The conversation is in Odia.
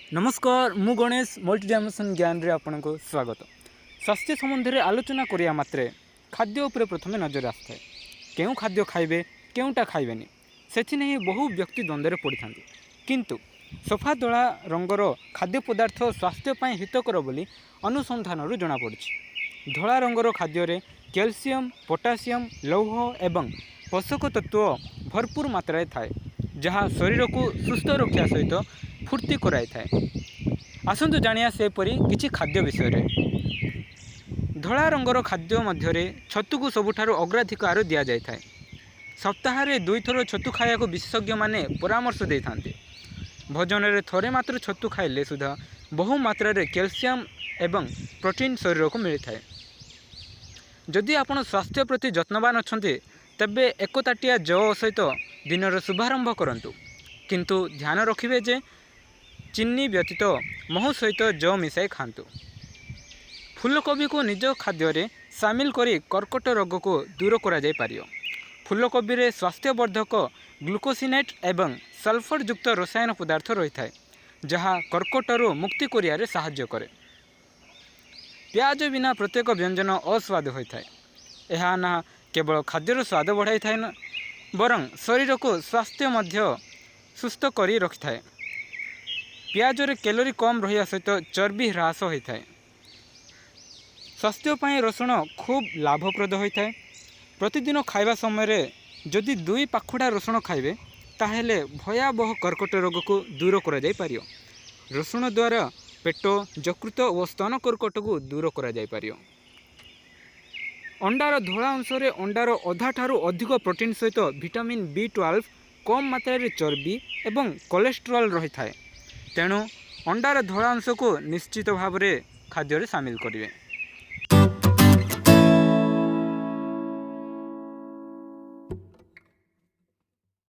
ନମସ୍କାର, ମୁଁ ଗଣେଶ। ମଲ୍ଟି ଡାଇମେନସନ୍ ଜ୍ଞାନରେ ଆପଣଙ୍କୁ ସ୍ୱାଗତ। ସ୍ୱାସ୍ଥ୍ୟ ସମ୍ବନ୍ଧରେ ଆଲୋଚନା କରିବା ମାତ୍ରେ ଖାଦ୍ୟ ଉପରେ ପ୍ରଥମେ ନଜର ଆସିଥାଏ। କେଉଁ ଖାଦ୍ୟ ଖାଇବେ, କେଉଁଟା ଖାଇବେନି, ସେଥିନେଇ ବହୁ ବ୍ୟକ୍ତି ଦ୍ୱନ୍ଦ୍ୱରେ ପଡ଼ିଥାନ୍ତି। କିନ୍ତୁ ସଫା ଧଳା ରଙ୍ଗର ଖାଦ୍ୟ ପଦାର୍ଥ ସ୍ୱାସ୍ଥ୍ୟ ପାଇଁ ହିତକର ବୋଲି ଅନୁସନ୍ଧାନରୁ ଜଣାପଡ଼ିଛି। ଧଳା ରଙ୍ଗର ଖାଦ୍ୟରେ କ୍ୟାଲସିୟମ୍, ପୋଟାସିୟମ୍, ଲୌହ ଏବଂ ପୋଷକ ତତ୍ତ୍ୱ ଭରପୁର ମାତ୍ରାରେ ଥାଏ, ଯାହା ଶରୀରକୁ ସୁସ୍ଥ ରଖିବା ସହିତ ଫୁର୍ତ୍ତି କରାଇଥାଏ। ଆସନ୍ତୁ ଜାଣିବା ସେପରି କିଛି ଖାଦ୍ୟ ବିଷୟରେ। ଧଳା ରଙ୍ଗର ଖାଦ୍ୟ ମଧ୍ୟରେ ଛତୁକୁ ସବୁଠାରୁ ଅଗ୍ରାଧିକାର ଦିଆଯାଇଥାଏ। ସପ୍ତାହରେ ଦୁଇଥର ଛତୁ ଖାଇବାକୁ ବିଶେଷଜ୍ଞମାନେ ପରାମର୍ଶ ଦେଇଥାନ୍ତି। ଭୋଜନରେ ଥରେ ମାତ୍ର ଛତୁ ଖାଇଲେ ସୁଦ୍ଧା ବହୁ ମାତ୍ରାରେ କ୍ୟାଲସିୟମ୍ ଏବଂ ପ୍ରୋଟିନ୍ ଶରୀରକୁ ମିଳିଥାଏ। ଯଦି ଆପଣ ସ୍ୱାସ୍ଥ୍ୟ ପ୍ରତି ଯତ୍ନବାନ ଅଛନ୍ତି, ତେବେ ଏକ ତାଟିଆ ଯଅ ସହିତ ଦିନର ଶୁଭାରମ୍ଭ କରନ୍ତୁ। କିନ୍ତୁ ଧ୍ୟାନ ରଖିବେ ଯେ ଚିନି ବ୍ୟତୀତ ମହୁ ସହିତ ଯଅ ମିଶାଇ ଖାଆନ୍ତୁ। ଫୁଲକୋବିକୁ ନିଜ ଖାଦ୍ୟରେ ସାମିଲ କରି କର୍କଟ ରୋଗକୁ ଦୂର କରାଯାଇପାରିବ। ଫୁଲକୋବିରେ ସ୍ୱାସ୍ଥ୍ୟବର୍ଦ୍ଧକ ଗ୍ଲୁକୋସିନେଟ୍ ଏବଂ ସଲଫରଯୁକ୍ତ ରସାୟନ ପଦାର୍ଥ ରହିଥାଏ, ଯାହା କର୍କଟରୁ ମୁକ୍ତି କରିବାରେ ସାହାଯ୍ୟ କରେ। ପିଆଜ ବିନା ପ୍ରତ୍ୟେକ ବ୍ୟଞ୍ଜନ ଅସ୍ୱାଦ ହୋଇଥାଏ। ଏହା ନା କେବଳ ଖାଦ୍ୟର ସ୍ୱାଦ ବଢ଼ାଇଥାଏ ନା, ବରଂ ଶରୀରକୁ ସ୍ୱାସ୍ଥ୍ୟ ମଧ୍ୟ ସୁସ୍ଥ କରି ରଖିଥାଏ। ପିଆଜରେ କ୍ୟାଲୋରି କମ୍ ରହିବା ସହିତ ଚର୍ବି ହ୍ରାସ ହୋଇଥାଏ। ସ୍ୱାସ୍ଥ୍ୟ ପାଇଁ ରସୁଣ ଖୁବ୍ ଲାଭପ୍ରଦ ହୋଇଥାଏ। ପ୍ରତିଦିନ ଖାଇବା ସମୟରେ ଯଦି ଦୁଇ ପାଖୁଡ଼ା ରସୁଣ ଖାଇବେ, ତାହେଲେ ଭୟାବହ କର୍କଟ ରୋଗକୁ ଦୂର କରାଯାଇପାରିବ। ରସୁଣ ଦ୍ୱାରା ପେଟ, ଯକୃତ ଓ ସ୍ତନ କର୍କଟକୁ ଦୂର କରାଯାଇପାରିବ। ଅଣ୍ଡାର ଧଳା ଅଂଶରେ ଅଣ୍ଡାର ଅଧାଠାରୁ ଅଧିକ ପ୍ରୋଟିନ୍ ସହିତ ଭିଟାମିନ୍ ବି 12, କମ୍ ମାତ୍ରାରେ ଚର୍ବି ଏବଂ କୋଲେଷ୍ଟ୍ରଲ୍ ରହିଥାଏ। ତେଣୁ ଅଣ୍ଡାର ଧଳା ଅଂଶକୁ ନିଶ୍ଚିତ ଭାବରେ ଖାଦ୍ୟରେ ସାମିଲ କରିବେ।